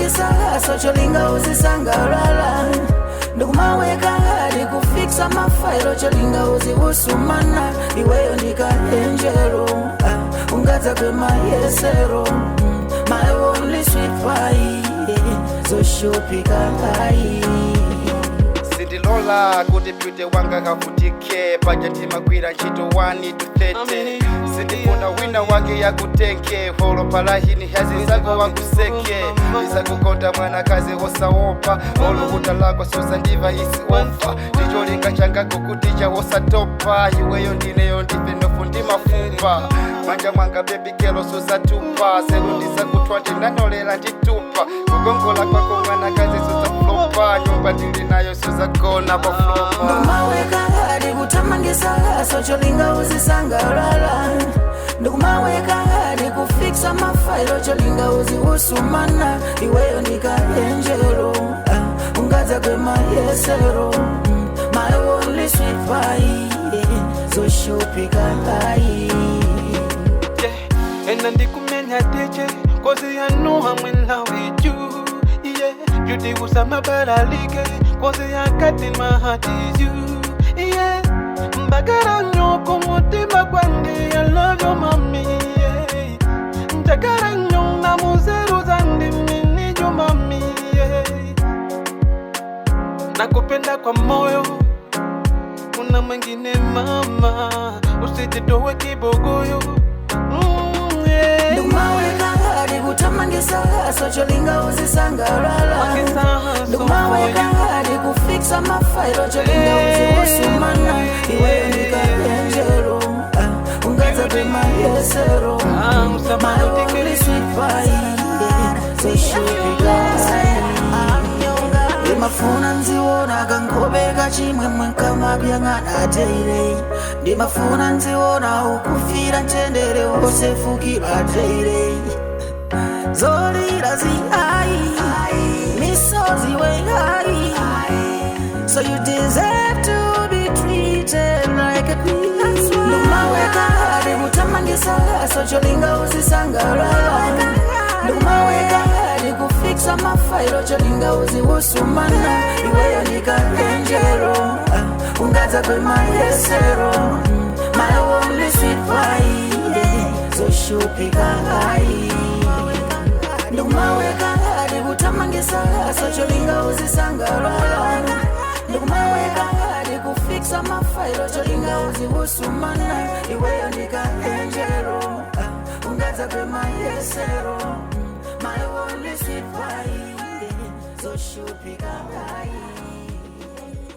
Ndikuthamangisa hustle, cholinga uzisangalala. Ndikumaweka hard kufixa mafailo, cholinga uziusumana. Iweyo ndika angel, ah, ungadzagwe mayesero. My only sweet pie, zoshupika ai. Sindilola kuti beauty wanga kavutike, paja timagwira ntchito 1 to 30. Sindifuna wina wake yakutenke holo palahini hazizako wakuseke. Ndizakukonda mwanakazi wosawopa, olo kutalakwa sosandiva isi ofa. Ndicholinga changa kukuticha wosatopa. Iweyo ndineyo ndife nofu ndimafupa manja mwanga, baby girl, sosatupa selu. Ndizakutwa ndinanolera nditupa kukongola kwako mwanakazi, sosaflopa. Nyumba ndili nayo, sozagona paflopa. Ndikumaweka hard kuthamangisa hustle, cholinga uzisangalala. Ndikumaweka hard kufixa mafailo, cholinga uziusumana. Iweyo ndika angel, ah, ungadzagwe mayesero. My only sweet pie, zoshupika ai. Yeah, and ndikumenya teche 'cause I know I'm in love with you. Yeah, beauty usamabalalike 'cause I got in my heart is you. Yeah, mbagara nnyo ku mutima gwange. I love you, mami. Yeah, njagala nnyo namuzeru zange mini you, mami. Yeah, nakupenda kwa moyo, kuna mwingine mama, usijitowe kibogoyo. Yeah. Ndikumaweka hard kuthamangisa hustle, cholinga uzisangalala. Ndikumaweka hard kufixa mafailo, cholinga uziusumana. Iweyo ndika angel, ah, ungadzagwe mayesero. My only sweet pie, zoshupika. Ndimafuna nziona kankobe kachimwemwe nkamakuyang'ana daily. Ndimafuna nziona ukufira mtendere wosefukira daily. Zolira zi ai, misozi wei. So you deserve to be treated like a queen. Ndikumaweka hard kuthamangisa hustle, cholinga uzisangalala. Ndikumaweka hard kufixa mafailo, cholinga uziusumana. Iweyo ndika angel, ah, ungadzagwe mayesero. My only sweet pie, zoshupika ai. Ndikumaweka hard kuthamangisa hustle, cholinga uzisangalala. Ndikumaweka hard kufixa mafailo, cholinga uziusumana. Iweyo ndika angel, ah, ungadzagwe mayesero. My only sweet pie, zoshupika ai.